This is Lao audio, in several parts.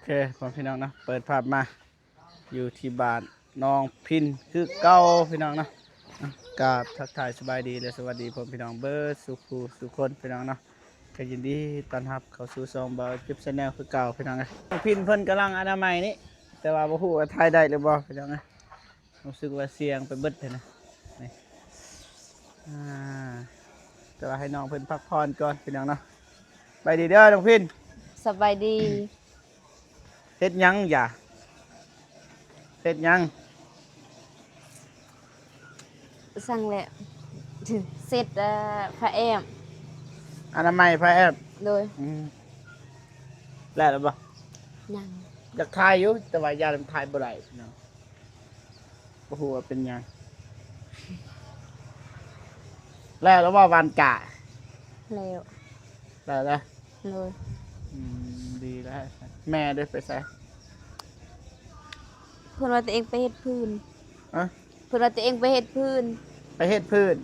ເຄ ພໍ່ແມ່ພີ່ນ້ອງເນາະ ເປີດພາບມາຢູ່ທີ່ບ້ານນ້ອງພິນຄືເກົ່າພີ່ນ້ອງເນາະ. ກາບທັກທາຍສະບາຍດີ ແລະ ສະຫວັດດີພໍ່ແມ່ພີ່ນ້ອງເບິດສູ່ຜູ້ສູ່ຄົນພີ່ນ້ອງເນາະ. ກໍຍິນດີຕ້ອນຮັບເຂົ້າສູ່ຊ່ອງບ່າວຈິບ Channel ຄືເກົ່າພີ່ນ້ອງເອີຍ. ນ້ອງພິນເພິ່ນກຳລັງອະນາໄມນີ້ ແຕ່ວ່າບໍ່ຮູ້ວ່າຖ່າຍໄດ້ຫຼືບໍ່ພີ່ນ້ອງເອີຍ. ຮູ້ສຶກວ່າສ່ຽງໄປເບິດຫັ້ນນະ ນີ້ ອ່າ ແຕ່ວ່າໃຫ້ນ້ອງເພິ່ນພັກຜ່ອນກ່ອນພີ່ນ້ອງເນາະ. ສະບາຍດີເດີນ້ອງພິນ. ສະບາຍດີ. ເຮັດຫຍັງຢາ? ເຮັດຫຍັງ? ສັ່ງແຫຼະ ເຊັດ ເອີ ຜ້າແອ້ມ ອະນາໄມຜ້າແອ້ມ. ໂດຍ. ອືມ ແລ້ວແລ້ວບໍ່? ຍັງ. ຢາກຖ່າຍຢູ່ ແຕ່ວ່າຢ້ານມັນຖ່າຍບໍ່ໄດ້ເນາະ. ບໍ່ຮູ້ວ່າເປັນຫຍັງ. ແລ້ວແລ້ວບໍ່ຫວ່ານກ້າ? ແລ້ວ. ແລ້ວເດີ. ໂດຍ. ອືມ ດີແລ້ວ. ແມ່ເດ້ ໄປໃສ? ເພິ່ນວ່າຕົວເອງໄປເຮັດຟືນ. ຮະ? ເພິ່ນວ່າຕົວເອງໄປເຮັດຟືນ. ໄປເຮັດຟືນ?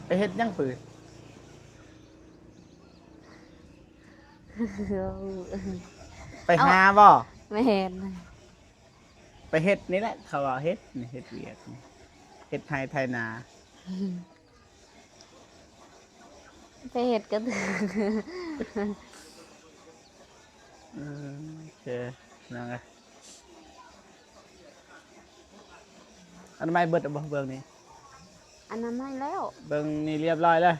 ໄປເຮັດຫຍັງຟືນ? ໄປຫາບໍ່? ແມ່ນ. ໄປເຮັດນີ້ແຫຼະ ເຂົາວ່າເຮັດນີ້ ເຮັດວຽກນີ້ ເຮັດໄຮ່ໄຖນາ. ໄປເຮັດກໍຖືກ. ເອີ ໂອເຄ ນາງເອີຍ. ອະນາໄມເບິດແລ້ວບໍ່? ເບິ່ງນີ້ ອະນາໄມແລ້ວ. ເບິ່ງນີ້ລຽບຮ້ອຍແລ້ວ.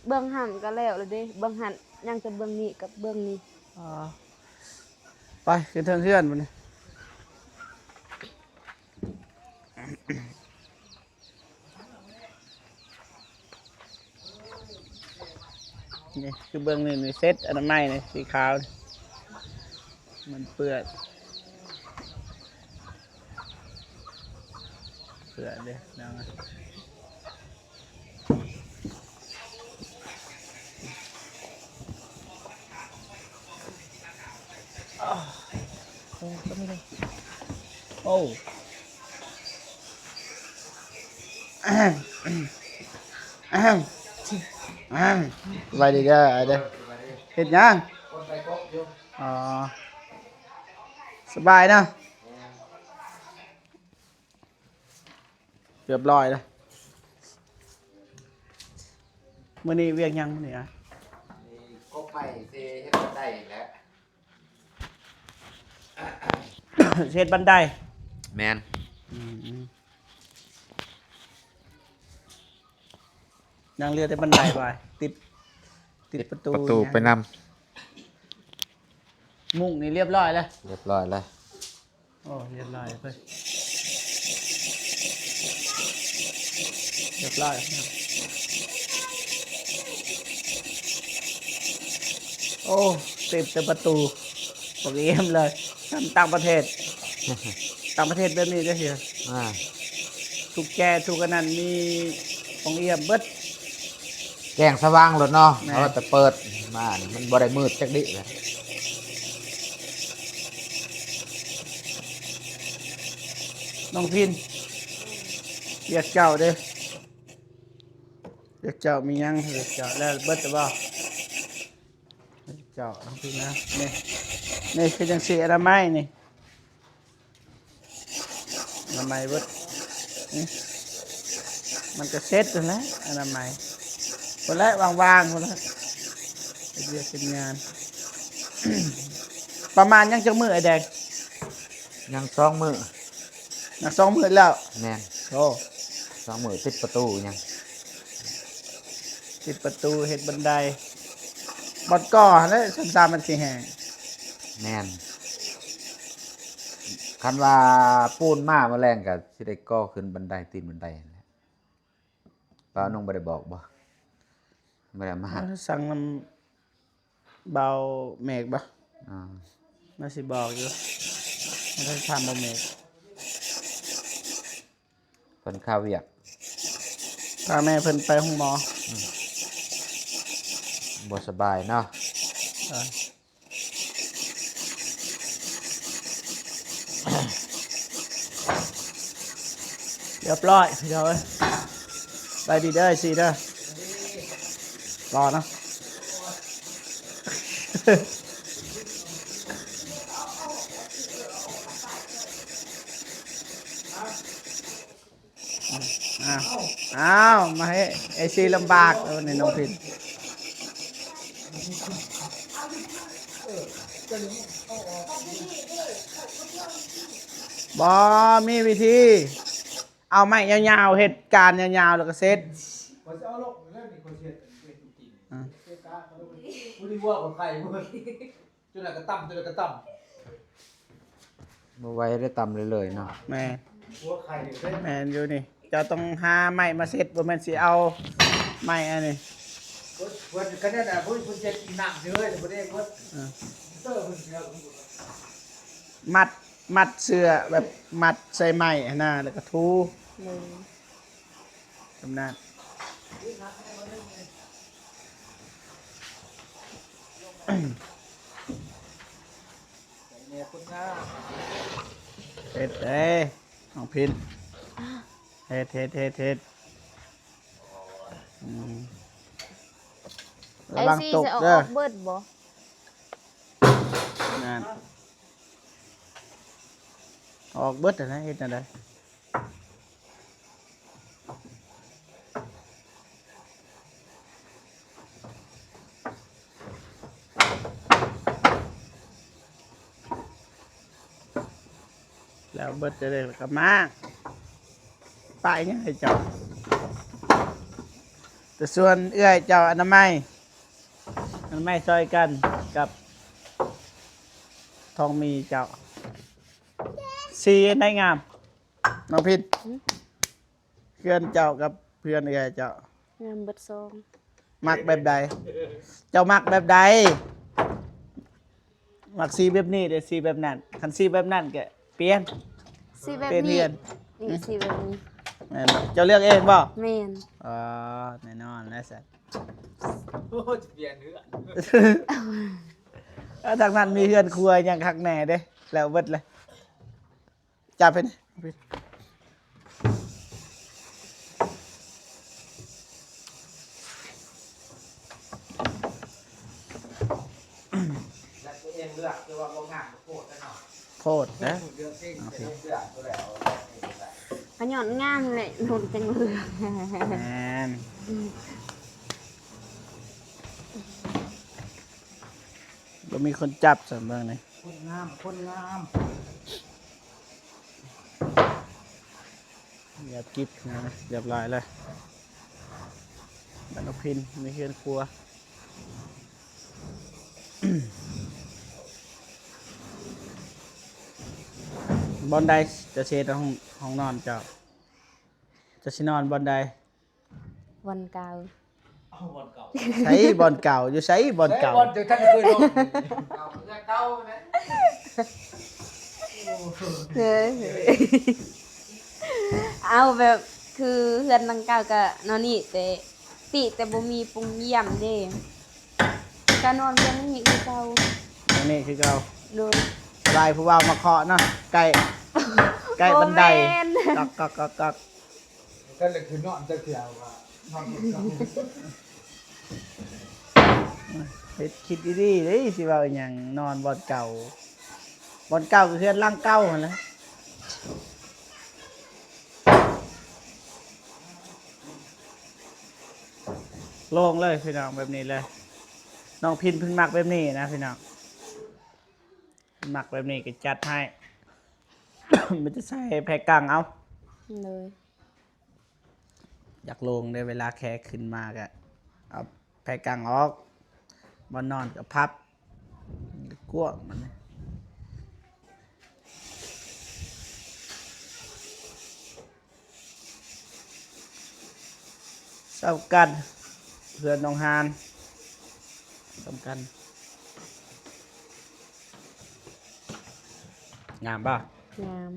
ເບິ່ງຫັ້ນກໍແລ້ວແລ້ວເດ້ ເບິ່ງຫັ້ນ ຍັງແຕ່ເບິ່ງນີ້ກັບເບິ່ງນີ້. ອໍ ໄປຂຶ້ນເທິງເຮືອນບັດນີ້. ນີ້ຄືເບິ່ງນີ້ ນີ້ເຊັດອະນາໄມນີ້ ສີຂາວນີ້ ມັນເປື້ອນ ເປື້ອນເດ້ນາງ. ໂອ້ ສະບາຍດີເດີອ້າຍເດີ. ເຮັດຫຍັງ? ອໍ ສະບາຍເນາະ. ຮຽບຮ້ອຍແລ້ວ. ມື້ນີ້ວຽກຫຍັງມື້ນີ້ອະ? ນີ້ກົບໄມ້ຊິເຮັດບັນໄດແຫຼະ. ຊິເຮັດບັນໄດ? ແມ່ນ. ອືມ ຍັງເຫຼືອແຕ່ບັນໄດບໍ່? ຕິດ ຕິດປະຕູ ປະຕູໄປນຳ. ມຸ້ງນີ້ຮຽບຮ້ອຍແລ້ວ? ຮຽບຮ້ອຍແລ້ວ. ໂອ້ ຮຽບຮ້ອຍເພິ່ນ ຮຽບຮ້ອຍ. ໂອ້ ເຕັມແຕ່ປະຕູ ບັກອີ່ມເລີຍ. ສ່ຳຕ່າງປະເທດ ຕ່າງປະເທດແບບນີ້ເດ້. ອ່າ ທຸກແຈທຸກອັນນັ້ນມີ ປອງອຽມເບິດ ແຈ້ງສະຫວ່າງໂລດເນາະ. ແມ່ນ. ເອົາແຕ່ເປີດມານີ້ ມັນບໍ່ໄດ້ມືດຈັກດິແຫຼະ. ນ້ອງພິນ ວຽກເຈົ້າເດ້ ວຽກເຈົ້າມີຫຍັງ? ວຽກເຈົ້າແລ້ວເບິດແລ້ວບໍ່? ວຽກເຈົ້າ ນ້ອງພິນນະ ນີ້ ນີ້ຄືຈັ່ງຊີ້ ອະນາໄມນີ້. ອະນາໄມເບິດ ນີ້ ມັນກະເຊັດຫັ້ນແຫຼະ ອະນາໄມ ພຸ້ນແຫຼະ ວ່າງໆ ພຸ້ນແຫຼະ ເຮັດວຽກເຮັດງານ. ປະມານຍັງຈັກມື້ອ້າຍແດງ? ຍັງສອງມື້. ຍັງສອງມື້ແລ້ວ? ແມ່ນ. ໂອ້ ສອງມື້ ຕິດປະຕູຍັງ ຕິດປະຕູ ເຮັດບັນໄດ ບ່ອນກໍ່ຫັ້ນແຫຼະ ສ່ຳໆ ມັນຊິແຫ້ງ. ແມ່ນ. ຄັນວ່າປູນມາມື້ແລງກະຊິໄດ້ກໍ່ຂຶ້ນບັນໄດ ຕີນບັນໄດຫັ້ນແຫຼະ. ບ່າວນົງບໍ່ໄດ້ບອກບໍ່? ບໍ່ໄດ້ມາ. ເອີ ສັ່ງນຳບ່າວເມກບໍ່? ອ່າ ມາຊິບອກຢູ່ ມາຖາມບ່າວເມກ. ເພິ່ນຄາວຽກ ພາແມ່ເພິ່ນໄປໂຮງໝໍ. ອືມ ບໍ່ສະບາຍເນາະ. ເອີ ຮຽບຮ້ອຍ ພີ່ນ້ອງເອີຍ. ໄປດີເດີ ຊີ້ເດີ ລໍເນາະ. ອ້າວ ມາໃຫ້ເອຊີລຳບາກ ເອີ ໃນນ້ອງພິນ ບໍ່ມີວິທີ ເອົາໄມ້ຍາວໆ ເຮັດການຍາວໆ ແລ້ວກໍເສັດ ຂ້ອຍຊິເອົາລົງເລີຍນີ້ ຂ້ອຍຊິເຮັດເປັນເປັນຕີນ ອາ ຜູ້ທີ່ວ່າຂອງໃຄ ຈົນນັ້ນກໍຕ່ຳ ຈົນນັ້ນກໍຕ່ຳ ບໍ່ໄຫວເດ້ ຕ່ຳເລີຍໆເນາະ ແມ່ນ ຫົວໄຂ່ເດ້ ແມ່ນຢູ່ນີ້ ເຈົ້າຕ້ອງຫາໄມ້ມາເສັດ ບໍ່ແມ່ນຊິເອົາໄມ້ອັນນີ້ ເພິ່ນ ເພິ່ນ ຄັນນັ້ນນະ ເພິ່ນ ເພິ່ນເຈັດອີ່ນ້ຳເດີ ບໍ່ໄດ້ເພິ່ນ ເອີ ເອີ ເພິ່ນຊິເອົາ ມັດ ມັດເສື້ອແບບມັດໃສ່ໄມ້ຫັ້ນນະ ແລ້ວກໍຖູ ໂດຍ ຊຳນານ ເຮັດເດ້ ນ້ອງພິນ ເຮັດ ເຮັດ ເຮັດ ເຮັດ ອືມ ລະວັງຕົກເດີ ອອກເບິດບໍ່ ນັ້ນ ອອກເບິດຫັ້ນນະ ເຮັດແນວໃດ? ແລ້ວເບິດຈະໄດ້ ແລ້ວກໍມາ ປ້າຍຫຍັງໃຫ້ເຈົ້າ ແຕ່ສ່ວນເອື້ອຍເຈົ້າອະນາໄມ ອະນາໄມຊ່ອຍກັນກັບທອງມີເຈົ້າ ສີອັນໃດງາມ? ນ້ອງພິນ ຫື? ເຮືອນເຈົ້າກັບເຮືອນເອື້ອຍເຈົ້າ ງາມເບິດສອງ ມັກແບບໃດ? ເຈົ້າມັກແບບໃດ? ມັກສີແບບນີ້ ຫຼື ສີແບບນັ້ນ? ຄັນສີແບບນັ້ນກໍປ່ຽນ ສີແບບນີ້ ປ່ຽນເຮືອນ ນີ້ ຫື? ສີແບບນີ້ ແມ່ນບໍ່? ເຈົ້າເລືອກເອງບໍ່? ແມ່ນ ອໍ ແນ່ນອນແລ້ວຊັ້ນ ໂອ້ ຈະປ່ຽນເຮືອນ ເອີ ທາງນັ້ນມີເຮືອນຄົວຫຍັງຄັກແນ່ເດ້ ແລ້ວເບິດເລີຍ ຈັບໃຫ້ແນ່ ແລ້ວຕົວເອງເລືອກ ແຕ່ວ່າບໍ່ງາມກໍໂພດແລ້ວເນາະ ໂພດນະ ເລືອກເອງ ໂອເຄ ເລືອກຕົວໃດເອົາ ເລືອກເອງກໍໄດ້ ກໍຍ້ອນງາມແຫຼະ ໂດນຈັ່ງເລືອກ ແມ່ນ ອືມ ບໍ່ມີຄົນຈັບຊັ້ນເບິ່ງນີ້ ຄົນງາມ ຄົນງາມ ຢາກກິດນະ ຮຽບຮ້ອຍແລ້ວ ບ້ານນ້ອງພິນມີເຮືອນຄົວ ບ່ອນໃດຈະເຮັດຫ້ອງ ຫ້ອງນອນເຈົ້າ? ເຈົ້າຊິນອນບ່ອນໃດ? ບ່ອນເກົ່າ ເອົາບ່ອນເກົ່າ ໃສບ່ອນເກົ່າ? ຢູ່ໃສບ່ອນເກົ່າ? ໃສບ່ອນທີ່ທ່ານເຄີຍນອນ? ເກົ່າ ເຮືອນເກົ່ານະ ເອີ ເອົາແບບ ຄືເຮືອນຫຼັງເກົ່າກໍນອນນີ້ ແຕ່ຕິແຕ່ບໍ່ມີປຸງຢ້ຽມເດ້ ກໍນອນເຮືອນນີ້ຄືເກົ່າ ນອນນີ້ຄືເກົ່າ ໂດຍ ສະບາຍ ຜູ້ບ່າວມາເຄາະເນາະ ໃກ້ ໃກ້ບັນໄດ ບໍ່ແມ່ນ ກັກໆໆໆ ບໍ່ທັນໄດ້ຂຶ້ນນອນຈັກເທື່ອວ່ານອນບ່ອນເກົ່າ ເຮັດ ຄິດດີໆເດ້ ຊິເວົ້າອີ່ຫຍັງ ນອນບ່ອນເກົ່າ ບ່ອນເກົ່າກໍເຮືອນຫຼັງເກົ່າຫັ້ນແຫຼະ ໂລ່ງເລີຍພີ່ນ້ອງ ແບບນີ້ເລີຍ ນ້ອງພິນເພິ່ນມັກແບບນີ້ນະພີ່ນ້ອງ ມັກແບບນີ້ກໍຈັດໃຫ້ ມີແຕ່ໃສ່ແພກັງເອົາ ໂດຍ ຢາກໂລ່ງເດ້ ເວລາແຂກຂຶ້ນມາກະເອົາແພກັງອອກ ບ່ອນນອນກະພັບ ກວ້າງມັນ ສ່ຳກັນ ເຮືອນນ້ອງຮານ ສ່ຳກັນ ງາມບໍ່? ງາມ.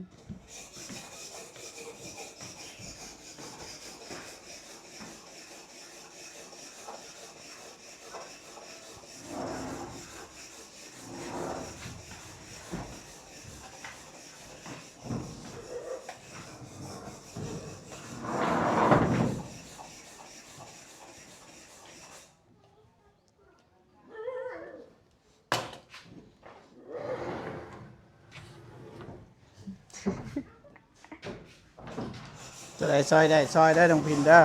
ໄດ້ຊ່ອຍ ໄດ້ຊ່ອຍ ໄດ້ນ້ອງພິນເດີ.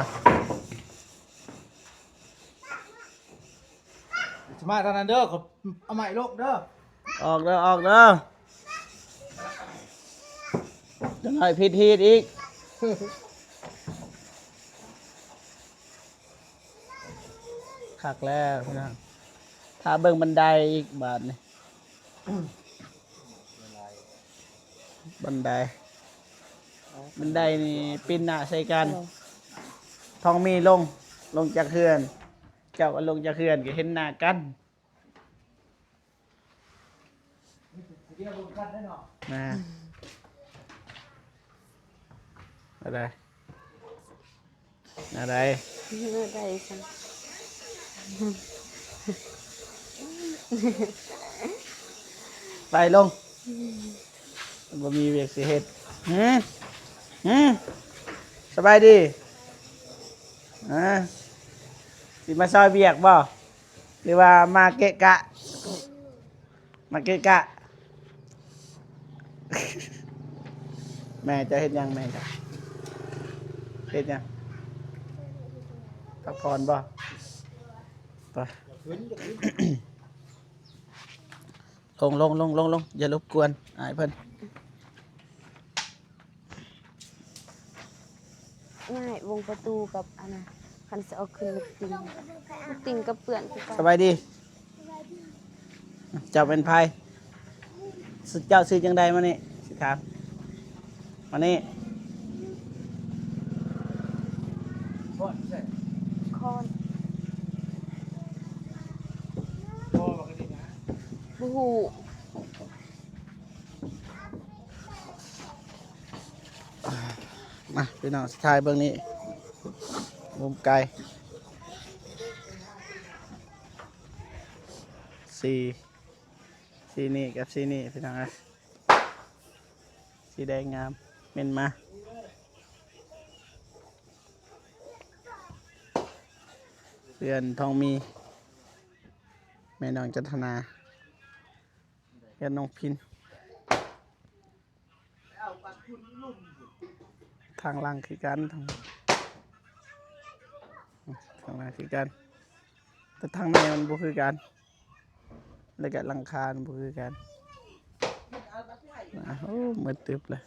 ສະມາທາງນັ້ນເດີ ເອົາໄມ້ລົງເດີ. ອອກເດີ ອອກເດີ. ຈັກໜ້ອຍຜິດຮີດອີກ. ຄັກແລ້ວພີ່ນ້ອງ. ຖ້າເບິ່ງບັນໄດອີກບາດນີ້. ບັນໄດ ບັນໄດນີ້ປິ່ນໜ້າໃສ່ກັນ. ທອງມີລົງ ລົງຈາກເຮືອນ. ເຈົ້າກໍລົງຈາກເຮືອນກໍເຫັນໜ້າກັນ. ນະ ອາໄດ ອາໄດ ອາໄດຊັ້ນ. ໄປລົງ. ບໍ່ມີວຽກຊິເຮັດ. ຫື ຫື ສະບາຍດີ. ຮະ ຊິມາຊ່ອຍວຽກບໍ່ ຫຼືວ່າມາເກະກະ? ມາເກະກະ. ແມ່ເຈົ້າເຮັດຫຍັງ? ແມ່ເຈົ້າເຮັດຫຍັງ? ພັກຜ່ອນບໍ່? ໄປ. ລົງ ລົງ ລົງ ລົງ ລົງ ຢ່າລົບກວນອ້າຍເພິ່ນ. ງ່າຍ ວົງປະຕູກັບອັນນັ້ນ ຄັນຊິເອົາຂຶ້ນລູກຕິງ ລູກຕິງກໍເປື້ອນຄືກັນ. ສະບາຍດີ. ເຈົ້າແມ່ນໃຜ? ເຈົ້າຊື່ຈັ່ງໃດ? ມານີ້ ຊິຖາມ. ມານີ້. ຄອນ ບໍ່ຮູ້. ມາພີ່ນ້ອງ ຊິຖ່າຍເບິ່ງນີ້ ມຸມໄກ ສີ ສີນີ້ກັບສີນີ້ພີ່ນ້ອງເອີຍ. ສີແດງງາມ ເມັນມາ. ເຮືອນທອງມີ ແມ່ນ້ອງຈັນທະນາ ເຮືອນນ້ອງພິນ ທາງຫຼັງຄືກັນ ທາງ ທາງຫຼັງຄືກັນ ແຕ່ທາງໃນມັນບໍ່ຄືກັນ. ແລ້ວກະຫຼັງຄາມັນບໍ່ຄືກັນ. ໂອ້ ມືດຕຶບເລີຍ.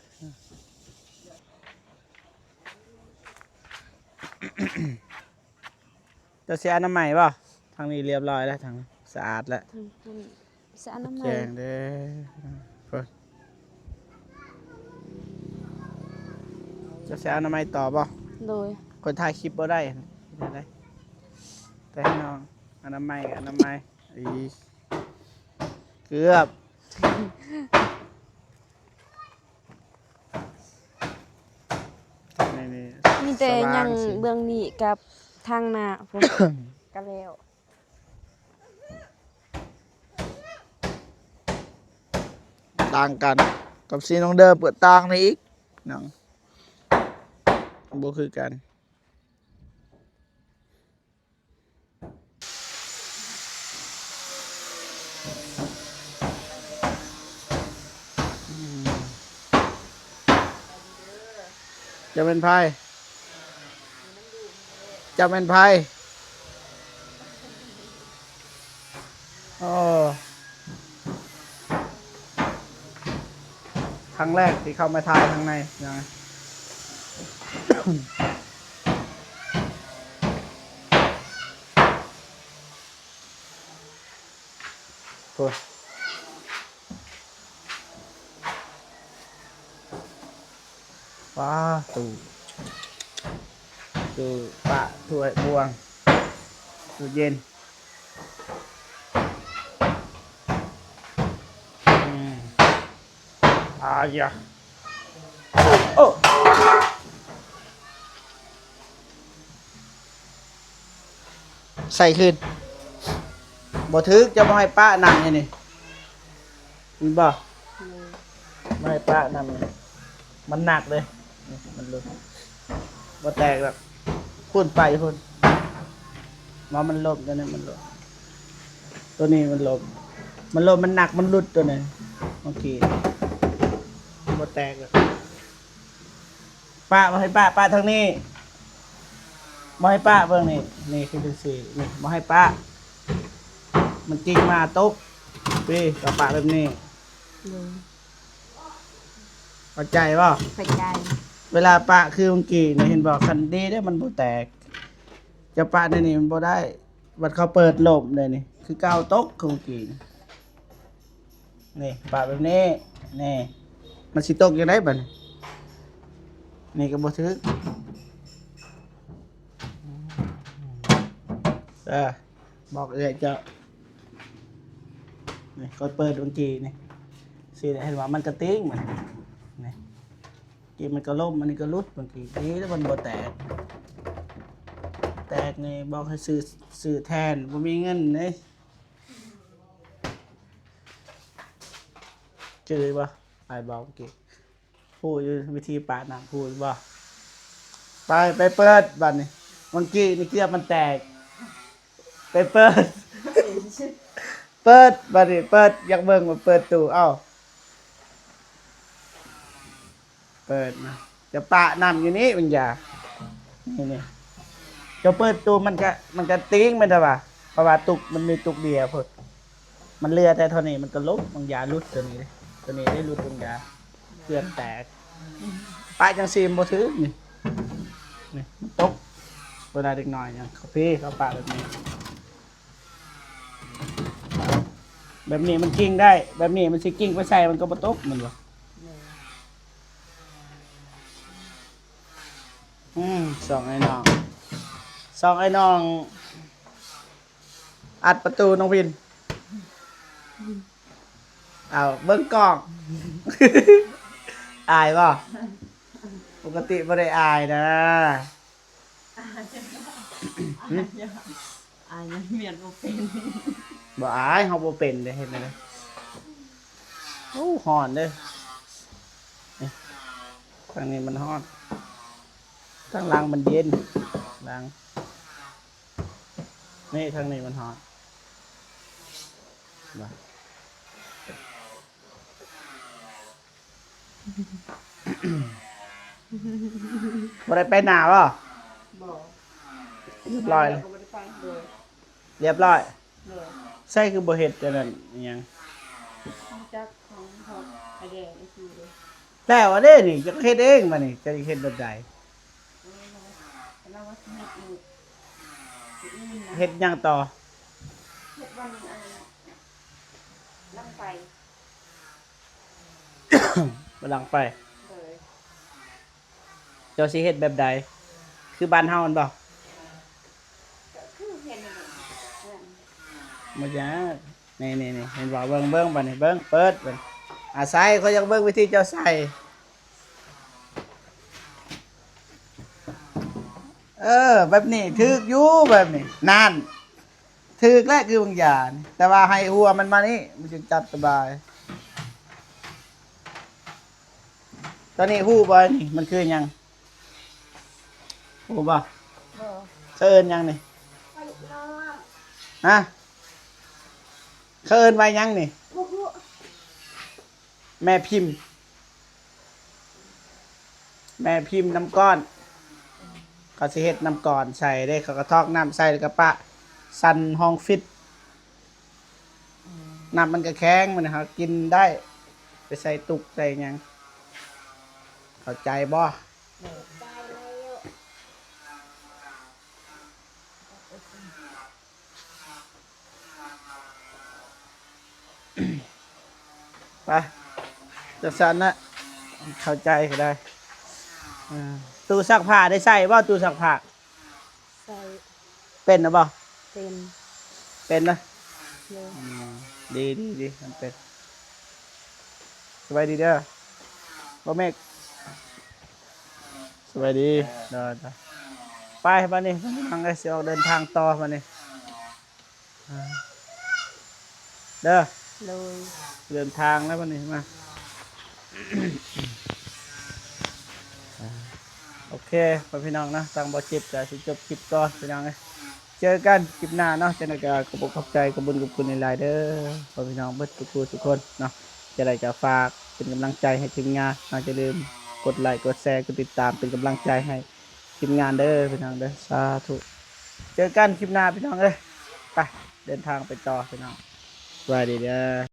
ເຈົ້າຊິອະນາໄມບໍ່? ທາງນີ້ລຽບຮ້ອຍແລ້ວ ທາງສະອາດແລ້ວ. ທາງພຸ້ນ ສະອະນາໄມ ແຈ້ງເດີ. ເພິ່ນ ເຈົ້າຊິອະນາໄມຕໍ່ບໍ່? ໂດຍ. ຂ້ອຍຖ່າຍຄລິບບໍ່ໄດ້ ເຮັດແນວໃດ? ແຕ່ໃຫ້ນ້ອງອະນາໄມ ອະນາໄມ ອີ ເກືອບ ນີ້ໆ ມີແຕ່ຫຍັງເບື້ອງນີ້ກັບທາງໜ້າພຸ້ນ ກະແລ້ວ. ຕ່າງກັນກັບສີນ້ອງເດີ ເປີດຕ່າງນີ້ອີກ ນ້ອງ ບໍ່ຄືກັນ. ເຈົ້າແມ່ນໃຜ? ເຈົ້າແມ່ນໃຜ? ໂອ້ ຄັ້ງແລກທີ່ເຂົ້າມາຖ່າຍທາງໃນ ພີ່ນ້ອງ. ໂອ້ ວ້າ ຕູ້ ຕູ້ປະ ຖ້ວຍ ບ່ວງ ຕູ້ເຢັນ. ອືມ ອາຢາ ໂອ້ ໃສ່ຄືນ ບໍ່ຖືກ ເຈົ້າບໍ່ໃຫ້ປະ ນັ່ງຢູ່ນີ້ ເຫັນບໍ່? ອືມ ບໍ່ໃຫ້ປະ ນັ່ງຢູ່ນີ້ ມັນໜັກເດ້ ນີ້ມັນຫຼຸດ ບໍ່ແຕກດອກ. ພຸ້ນ ໄປພຸ້ນ ວ່າມັນລົ້ມ ຕົວນີ້ມັນລົ້ມ ຕົວນີ້ມັນລົ້ມ ມັນລົ້ມ ມັນໜັກ ມັນຫຼຸດ ຕົວນີ້ ໂອເຄ ບໍ່ແຕກດອກ. ປະ ບໍ່ໃຫ້ປະ ປະທາງນີ້ ບໍ່ໃຫ້ປະ ເບິ່ງນີ້ ນີ້ຄືຈັ່ງຊີ້ ນີ້ບໍ່ໃຫ້ປະ ມັນກິ້ງມາຕົກ ນີ້ ກໍປະແບບນີ້ ໂດຍ ເຂົ້າໃຈບໍ່? ເຂົ້າໃຈ. ເວລາປະຄືເມື່ອກີ້ນີ້ ເຫັນບໍ່? ຄັນດີເດ້ ມັນບໍ່ແຕກ ຈະປະໃນນີ້ມັນບໍ່ໄດ້ ບັດເຂົາເປີດລົ້ມເດ້ນີ້ ຄືເກົ່າຕົກຄືເມື່ອກີ້ນີ້ ນີ້ປະແບບນີ້ ນີ້ ມັນຊິຕົກຈັ່ງໃດບັດນີ້? ນີ້ກໍບໍ່ຖືກ ເອີ ບອກເອື້ອຍເຈົ້າ ນີ້ຂ້ອຍເປີດເມື່ອກີ້ນີ້ ຊິເຫັນວ່າມັນກະຕິງມັນ ນີ້ ກີ້ມັນກໍລົ້ມ ອັນນີ້ກໍຫຼຸດເມື່ອກີ້ ດີແລ້ວມັນບໍ່ແຕກ ແຕກນີ້ບອກໃຫ້ຊື້ ຊື້ແທນ ບໍ່ມີເງິນເດ້. ຈື່ບໍ່? ອ້າຍບອກເມື່ອກີ້ ຮູ້ຢູ່ວິທີປະນ້ຳ ຮູ້ຢູ່ບໍ່? ໄປ ໄປເປີດບັດນີ້ ເມື່ອກີ້ນີ້ເກືອບມັນແຕກ ໄປເປີດ ເປີດບັດນີ້ ເປີດ ຢາກເບິ່ງວ່າເປີດຕູ້ ເອົ້າ ເປີດນະ ຈະປະນ້ຳຢູ່ນີ້ ມັນຢາ ນີ້ ນີ້ ຈະເປີດຕູ້ ມັນກະ ມັນກະຕິງແມ່ນແຕ່ວ່າ ເພາະວ່າຕຸກ ມັນມີຕຸກດຽວພຸ້ນ ມັນເຫຼືອແຕ່ເທົ່ານີ້ ມັນກະຫຼຸດ ມັນຢາຫຼຸດໂຕນີ້ເດ້ ໂຕນີ້ໄດ້ຫຼຸດ ມັນຢາເກືອບແຕກ ປະຈັ່ງຊີ້ມັນບໍ່ຖືກນີ້ ນີ້ມັນຕົກ ເວລາເດັກນ້ອຍຫຍັງ ເຂົາພີ ເຂົາປະແບບນີ້ ແບບນີ້ມັນກິ້ງໄດ້ ແບບນີ້ມັນຊິກິ້ງໄປໃສ ມັນກໍບໍ່ຕົກ ແມ່ນບໍ່? ອືມ ສອງອ້າຍນ້ອງ ສອງອ້າຍນ້ອງ ອັດປະຕູນ້ອງພິນ ເອົາ ເບິ່ງກ້ອງ ອາຍບໍ່? ປົກກະຕິບໍ່ໄດ້ອາຍນະ. ອາຍຫຍັງ ອາຍຫຍັງ ເຮັດບໍ່ເປັນ ບໍ່ອາຍ ເຮົາບໍ່ເປັນເດ້ ເຮັດແນວໃດ? ໂອ້ ຮ້ອນເດ້ ນີ້ ທາງນີ້ມັນຮ້ອນ ທາງຫຼັງມັນເຢັນ ຫຼັງ ນີ້ ທາງນີ້ມັນຮ້ອນ ບໍ່ໄດ້ໄປນາບໍ່? ບໍ່ ຮຽບຮ້ອຍ ກໍບໍ່ໄດ້ໄປ ໂດຍ ຮຽບຮ້ອຍ ໂດຍ ໃສຄືບໍ່ເຮັດອັນນັ້ນອີ່ຫຍັງ? ຮູ້ຈັກຂອງເຮົາ ໄອແດງ ໄອຊີເດ້ ແລ້ວເດ້ນີ້ ຈະເຮັດເອງບາດນີ້ ຈະເຮັດແບບໃດ? ເອີ ລາວວ່າຊິເຮັດຢູ່ ມື້ອື່ນນະ ເຮັດຫຍັງຕໍ່? ເຮັດວັນ ອັນ ຫຼັງໄຟ ວັນຫຼັງໄຟ ໂດຍ ເຈົ້າຊິເຮັດແບບໃດ? ຄືບ້ານເຮົາຫັ້ນບໍ່? ກໍຄືເຮັດນັ້ນແຫຼະ ບໍ່ຍາກ ນີ້ໆໆ ເຫັນບໍ່? ເບິ່ງ ເບິ່ງ ບາດນີ້ ເບິ່ງ ເປີດ ບາດນີ້ ອາ ໃສ່ ຂ້ອຍຢາກເບິ່ງວິທີເຈົ້າໃສ່ ເອີ ແບບນີ້ຖືກຢູ່ ແບບນີ້ ນັ້ນ ຖືກແລ້ວ ຄືບາງຢ່າງ ແຕ່ວ່າໃຫ້ຫົວມັນມານີ້ ມັນຈຶ່ງຈັບສະບາຍ. ຕອນນີ້ຮູ້ບໍ່ ນີ້ມັນຄືຫຍັງ? ຮູ້ບໍ່? ບໍ່. ເຂົາເອີ້ນຫຍັງນີ້? ຫາ? ເຂົາເອີ້ນວ່າຫຍັງນີ້? ບໍ່ຮູ້. ແມ່ພິມ ແມ່ພິມນ້ຳກ້ອນ ເຂົາຊິເຮັດນ້ຳກ້ອນໃສ່ເດ້ ເຂົາກໍທອກນ້ຳໃສ່ ແລ້ວກໍປະສັ່ນຫ້ອງຟິດ ນ້ຳມັນກໍແຂງ ມັນຫາກິນໄດ້ ໄປໃສ່ຕຸກໃສ່ຫຍັງ ເຂົ້າໃຈບໍ່? ໄປ ຈັ່ງຊັ້ນນະ ເຂົ້າໃຈກໍໄດ້. ເອີ ຕູ້ຊັກຜ້າໄດ້ໃຊ້ບໍ່? ຕູ້ຊັກຜ້າ ໃຊ້ ເປັນນະບໍ່? ເປັນ ເປັນນະ? ໂດຍ. ອືມ ດີ ດີ ດີ ມັນເປັນ. ສະບາຍດີເດີ ບໍ່ເມກ. ສະບາຍດີ ໂດຍ ໂດຍ. ໄປບາດນີ້ ພີ່ນ້ອງເອີຍ ຊິອອກເດີນທາງຕໍ່ບາດນີ້ ເດີ ໂດຍ ເດີນທາງແລ້ວບາດນີ້ ມາ ໂອເຄ ພໍ່ແມ່ພີ່ນ້ອງເນາະ ທາງບໍ່ຈິດກໍຊິຈົບຄລິບກ່ອນ ພີ່ນ້ອງເອີຍ. ເຈີກັນຄລິບໜ້າເນາະ ຈັ່ງໃດກໍຂອບອົກຂອບໃຈ ຂອບບຸນຂອບຄຸນຫຼາຍໆເດີ ພໍ່ແມ່ພີ່ນ້ອງເບິດທຸກຜູ້ທຸກຄົນເນາະ. ຈັ່ງໃດກໍຝາກເປັນກຳລັງໃຈໃຫ້ທີມງານເນາະ ຢ່າລືມ ກົດໄລ ກົດແຊ ກົດຕິດຕາມ ເປັນກຳລັງໃຈໃຫ້ທີມງານເດີພີ່ນ້ອງເດີ. ສາທຸ. ເຈີກັນຄລິບໜ້າພີ່ນ້ອງເອີຍ. ໄປ ເດີນທາງໄປຕໍ່ພີ່ນ້ອງ. ສະບາຍດີເດີ.